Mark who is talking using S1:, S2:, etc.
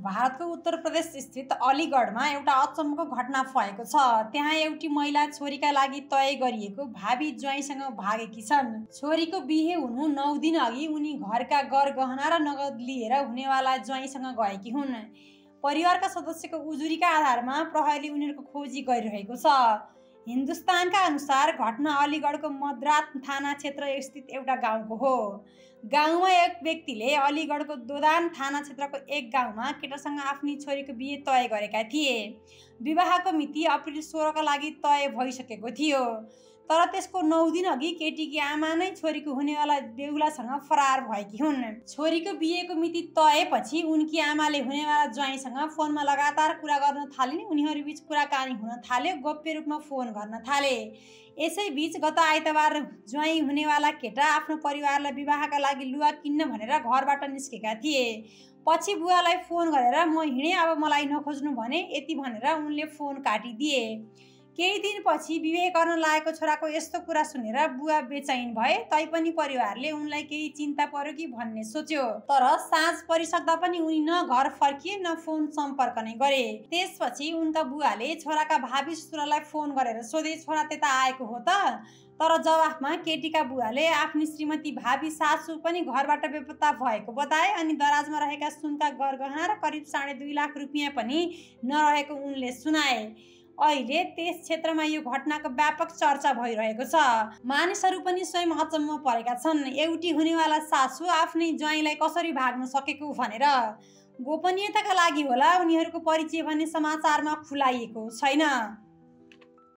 S1: भारतको उत्तर प्रदेश स्थित अलीगढमा एउटा अचम्मको घटना भएको छ। त्यहाँ एउटी महिला छोरीका लागि तय गरिएको भावी ज्वाइँसँग भागेकी छन्। छोरीको बिहे हुनु 9 दिन अघि उनी घरका गरगहना र नगद लिएर हुनेवाला ज्वाइँसँग गएकी हुन्। परिवारका सदस्यको उजुरीका आधारमा प्रहरीले उनीहरूको खोजी गरिरहेको छ। हिन्दुस्तानका अनुसार घटना अलीगढको मद्रात थाना क्षेत्र स्थित एउटा गाउँको हो। गाउँमा एक व्यक्तिले अलीगढको दोदान थाना क्षेत्रको एक गाउँमा केटासँग आफ्नी छोरीको बिहे तय गरेका थिए। विवाहको मिति अप्रिल 16 का लागि तय भइसकेको थियो, तर त्यसको 9 दिन अघि केटीकी आमा नै छोरीको हुनेवाला बेहुलासँग फरार भएकी हुन्। छोरीको बिहेको मिति तयपछि उनकी आमाले हुनेवाला ज्वाइँसँग फोनमा लगातार कुरा गर्न थालिन्। उनीहरूबीच कुराकानी हुन थाल्यो, गोप्य रूपमा फोन गर्न थाले। यसैबीच गत आइतबार ज्वाइँ हुनेवाला केटा आफ्नो परिवारलाई विवाहका लागि लुगा किन्न भनेर घरबाट निस्केका थिए। पछि बुवालाई फोन गरेर म हिँडेँ, अब मलाई नखोज्नु भने, यति भनेर उनले फोन काटिदिए। केही दिनपछि विवाह गर्न लागेको छोराको यस्तो कुरा सुनेर बुवा बेचैन भए। तैपनि परिवारले उनलाई केही चिन्ता पर्यो कि भन्ने सोच्यो, तर साँझ परिसक्दा पनि उनी न घर फर्किए न फोन सम्पर्क नै गरे। त्यसपछि उनका बुवाले छोराका भावी ससुरालाई फोन गरेर सोधे, छोरा त्यता आएको हो त? तर जवाफमा केटीका बुवाले आफ्नी श्रीमती भावी सासू पनि घरबाट बेपत्ता भएको बताए अनि दराजमा रहेका सुनका गरगहना र करिब 2.5 लाख रुपियाँ पनि नरहेको उनले सुनाए। अहिले त्यस क्षेत्रमा यो घटनाको व्यापक चर्चा भइरहेको छ। मानिसहरू पनि स्वयं अचम्म परेका छन्। एउटी हुनेवाला सासू आफ्नै ज्वाइँलाई कसरी भाग्न सकेको भनेर। गोपनीयताका लागि होला उनीहरूको परिचय भने समाचारमा खुलाइएको छैन।